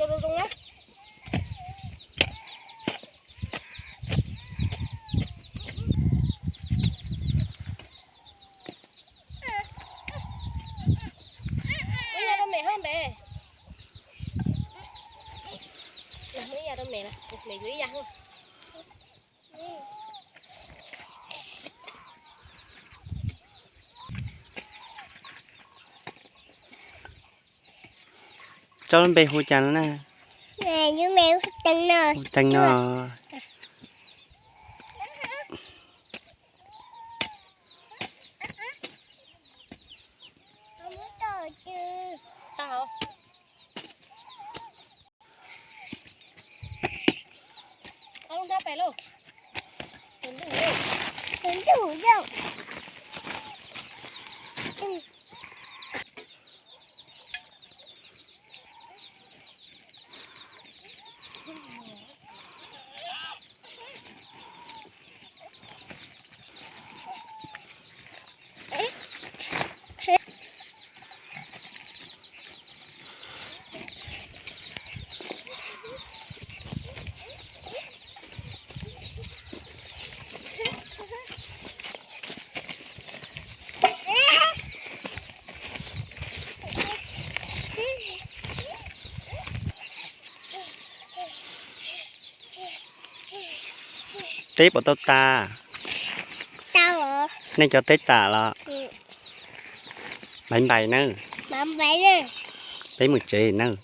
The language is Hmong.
Zoo zoo na. Muab ya rau mem hab mem. Muab ya rau mem, mem yuav ib yam. Tsob lub npe hu cas no na? Hu teev no. Teb puas tau tas? Nej cov teb tas los? Npais npais nawb. Peb mus tsev nawb.